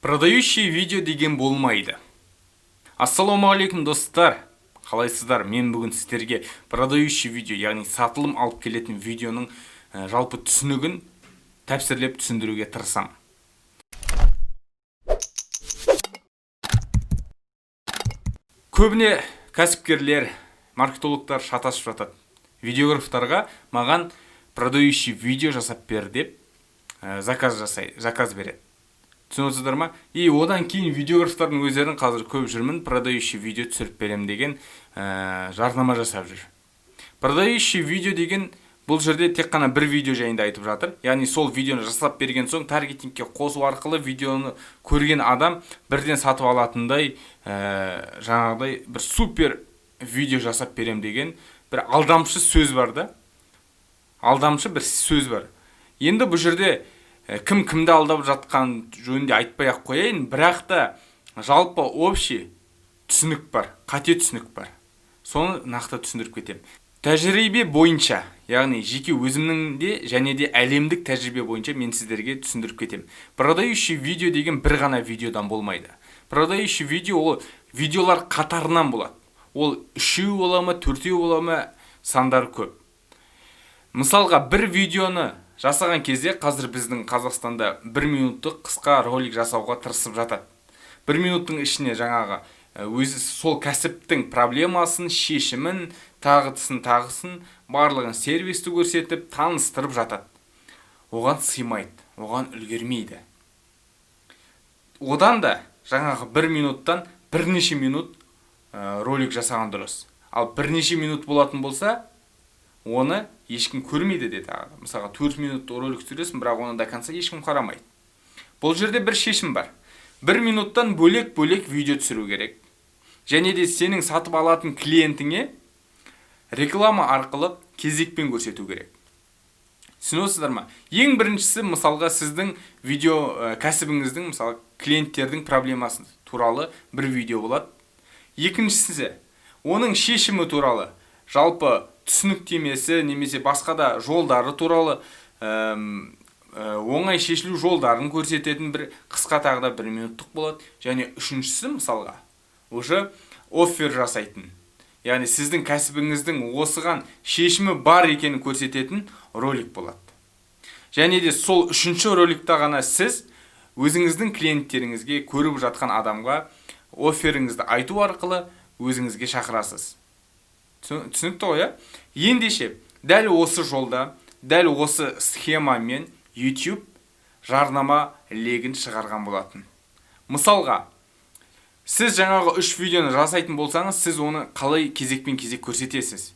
Продающий видео деген болмайды. Ассалаумағалейкум, достар! Қалайсыздар? Мен бүгін сіздерге продающий видео, яғни сатылым алып келетін видеоның жалпы түсінігін тәпсірлеп түсіндіруге тырысамын. Көбіне кәсіпкерлер, маркетологтар шатасып жатады. Видеографтарға маған продающий видео жасап бер деп заказ жасай, заказ береді. Түсініп отырсыздар ма? И одан кейін видеографтардың өздерін қазір көп жүрмін, продающий видео түсіріп беремін деген жарнама жасап жүр. Продающий видео деген бұл жерде тек қана бір видео жайында айтып жатыр. Яғни сол видеоны жасап берген соң, таргетингке қосу арқылы видеоны көрген адам бірден сатып алатындай, жаңағыдай бір супер видео жасап берем деген бір алдамшы сөз бар да. Алдамшы бір сөз бар. Енді бұл жерде кім кімді алдап жатқан жөнінде айтпай ақ қояйын, бірақ та жалпы общий түсінік бар, қате түсінік бар. Соны нақты түсіндіріп кетемін. Тәжірибе бойынша, яғни жеке өзімнің де және де әлемдік тәжірибе бойынша мен сіздерге түсіндіріп кетемін. Продающий видео деген бір ғана видеодан болмайды. Продающий видео ол видеолар қатарынан болады. Ол үшеу бола ма, төртеу бола ма, сандар көп. Мысалға, бір видеоны жасаған кезде қазір біздің Қазақстанда бір минуттық қысқа ролик жасауға тырысып жатады. Бір минуттың ішіне жаңағы өзі сол кәсіптің проблемасын, шешімін, тағысын тағысын, барлығын, сервисті көрсетіп, таныстырып жатады. Оған сыймайды, оған үлгермейді. Одан да жаңағы бір минуттан бірнеше минут ролик жасаған дұрыс. Ал бірнеше минут болатын болса, оны ешкім көрмейді де тағы. Мысалға, 4 минут ролик түсіресің, бірақ оны до конца ешкім қарамайды. Бұл жерде бір шешім бар. Бір минуттан бөлек бөлек видео түсіру керек. Және де сенің сатып алатын клиентіңе реклама арқылы кезекпен көрсету керек. Түсініп отырсыздар ма? Ең біріншісі, мысалға, сіздің видео кәсібіңіздің, мысалы, клиенттердің проблемасы туралы бір видео болады. Екіншісі, оның шешімі туралы жалпы түсініктемесі немесе басқа да жолдары туралы, оңай шешілу жолдарын көрсететін бір қысқа, тағы да бір минуттық болады. Және үшіншісі, мысалға, уже оффер жасайтын, яғни сіздің кәсібіңіздің осыған шешімі бар екенін көрсететін ролик болады. Және де сол үшінші роликта ғана сіз өзіңіздің клиенттеріңізге, көріп жатқан адамға офферіңізді айту арқылы өзіңізге шақырасыз. Түсінікті ғой, иә? Ендеше дәл осы жолда, дәл осы схемамен YouTube жарнама легін шығарған болатын. Мысалға, сіз жаңағы үш видеоны жасайтын болсаңыз, сіз оны қалай кезекпен кезек көрсетесіз?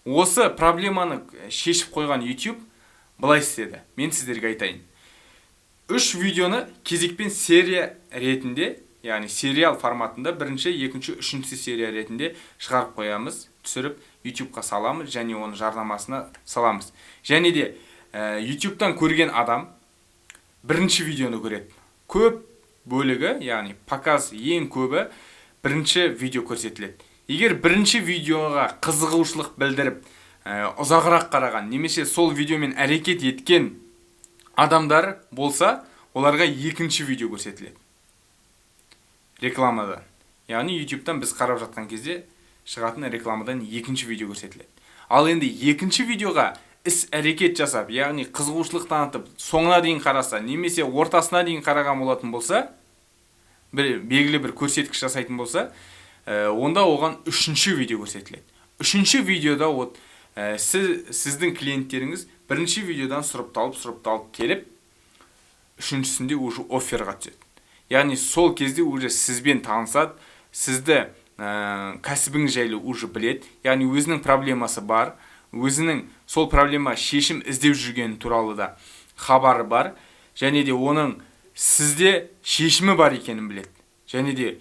Осы проблеманы шешіп қойған YouTube былай істеді. Мен сіздерге айтайын. Үш видеоны кезекпен серия ретінде, яғни сериал форматында, бірінші, екінші, үшінші серия ретінде шығарып қоямыз, түсіріп YouTubeқа саламыз және оның жарнамасына саламыз. Және де YouTube'тан көрген адам бірінші видеоны көреді. Көп бөлігі, яғни показ ең көбі бірінші видео көрсетіледі. Егер бірінші видеоға қызығушылық білдіріп, ұзағырақ қараған немесе сол видеомен әрекет еткен адамдар болса, оларға екінші видео көрсетіледі рекламадан. Яғни YouTube'тан біз қарап жатқан кезде шығатын рекламадан екінші видео көрсетіледі. Ал енді екінші видеоға іс әрекет жасап, яғни қызығушылық танытып, соңына дейін қараса немесе ортасына дейін қараған болатын болса, бір белгілі бір көрсеткіш жасайтын болса, онда оған үшінші видео көрсетіледі. Үшінші видеода вот сіздің клиенттеріңіз бірінші видеодан сұрыпталып, сұрыпталып келіп, үшіншісінде уже офферға түседі. Яғни сол кезде уже сізбен танысады, сізді, кәсібіңіз жайлы уже біледі, яғни өзінің проблемасы бар, өзінің сол проблема шешім іздеп жүргені туралы да хабары бар және де оның сізде шешімі бар екенін біледі. Және де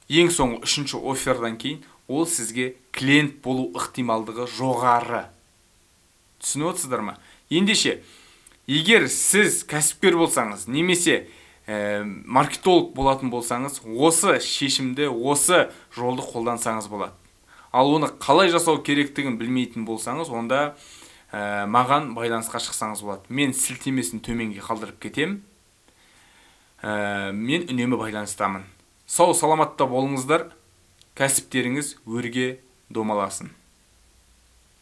ең соңғы үшінші оффердан кейін ол сізге клиент болу ықтималдығы жоғары. Түсініп отырсыздар ма? Ендеше егер сіз кәсіпкер болсаңыз немесе маркетолог болатын болсаңыз, осы шешімді, осы жолды қолдансаңыз болады. Ал оны қалай жасау керектігін білмейтін болсаңыз, онда маған байланысқа шықсаңыз болады. Мен сілтемесін төменге қалдырып кетемін. Мен үнемі байланыстамын. Сау саламатта болыңыздар, кәсіптеріңіз өрге домаласын.